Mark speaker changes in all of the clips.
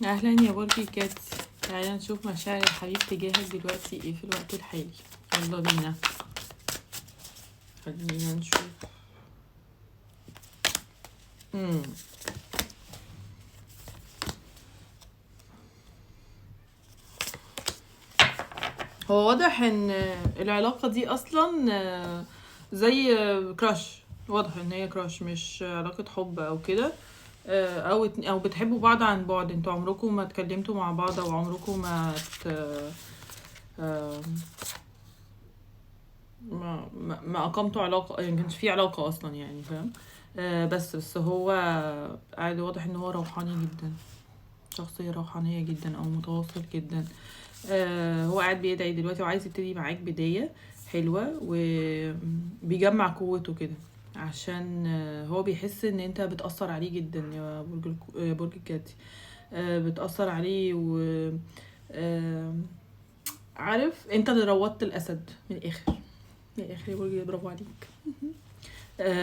Speaker 1: اهلا يا برج الجدي، تعالى نشوف مشاعر الحبيب تجاهك دلوقتي ايه في الوقت الحالي. يلا بينا، خلينا نشوف. مم. هو واضح ان العلاقة دي اصلا زي كراش، واضح ان هي كراش مش علاقة حب او كده، او بتحبوا بعض عن بعد، انتوا عمركم ما اتكلمتوا مع بعض او عمركم ما ما اقمتوا علاقة، يعني كانش في علاقة اصلا يعني، فاهم؟ بس هو قاعد واضح ان هو روحاني جدا، شخصية روحانية جدا او متواصل جدا. هو قاعد بيدعي دلوقتي وعايز يبتدي معاك بداية حلوة، وبيجمع قوته كده عشان هو بيحس ان انت بتأثر عليه جدا يا برج الجدي، بتأثر عليه و عارف انت اللي روضت الاسد من الاخر، من الاخر يا برج، برافو عليك.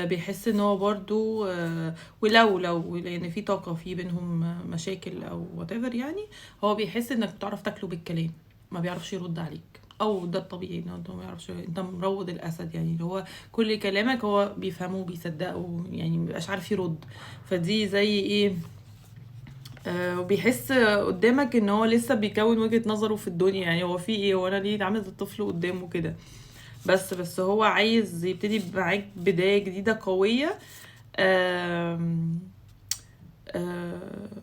Speaker 1: بيحس ان هو برضو ولو لو لان في طاقة في بينهم مشاكل او whatever يعني، هو بيحس انك بتعرف تاكله بالكلام، ما بيعرفش يرد عليك، او ده الطبيعي ان انت ما يعرفش، انت مروض الاسد يعني، اللي هو كل كلامك هو بيفهمه وبيصدقه يعني، ما بيبقاش عارف يرد. فدي زي ايه، وبيحس قدامك ان هو لسه بيكون وجهة نظره في الدنيا، يعني هو في ايه، هو انا ليه عامل الطفل قدامه كده؟ بس هو عايز يبتدي معاك بداية جديدة قوية. آم،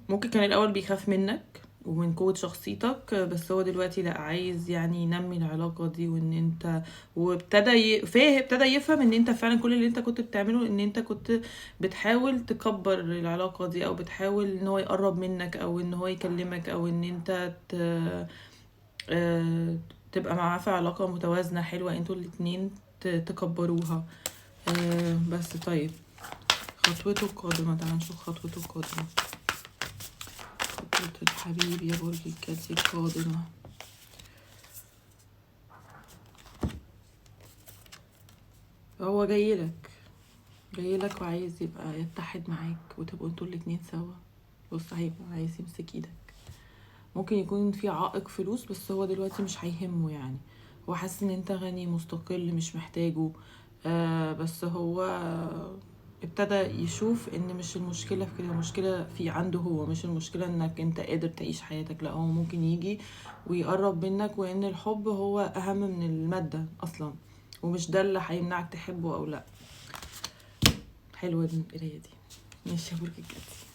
Speaker 1: ممكن كان الأول بيخاف منك ومن قوة شخصيتك، بس هو دلوقتي لا، عايز يعني ينمي العلاقة دي، وان انت وابتدى ابتدى يفهم ان انت فعلا كل اللي انت كنت بتعمله ان انت كنت بتحاول تكبر العلاقة دي، او بتحاول ان هو يقرب منك، او ان هو يكلمك، او ان انت تبقى معاه في علاقة متوازنة حلوة، انتوا الاتنين تكبروها. بس طيب خطوته القادمة، تعالى نشوف خطوته القادمة، خطوة الحبيب يا برج الجدي القادمة. هو جايلك وعايز يبقى يتحد معاك وتبقوا انتوا الاتنين سوا. بص هيبقى عايز يمسك ايدك، ممكن يكون في عائق فلوس بس هو دلوقتي مش هيهمه يعني، هو حاسس ان انت غني مستقل مش محتاجه. بس هو ابتدى يشوف ان مش المشكلة في كده، المشكلة في عنده هو، مش المشكلة انك انت قادر تعيش حياتك، لا هو ممكن يجي ويقرب منك، وان الحب هو اهم من المادة اصلا، ومش ده اللي هيمنعك تحبه او لا. حلوة القراية دي، ماشي يا برج الجدي.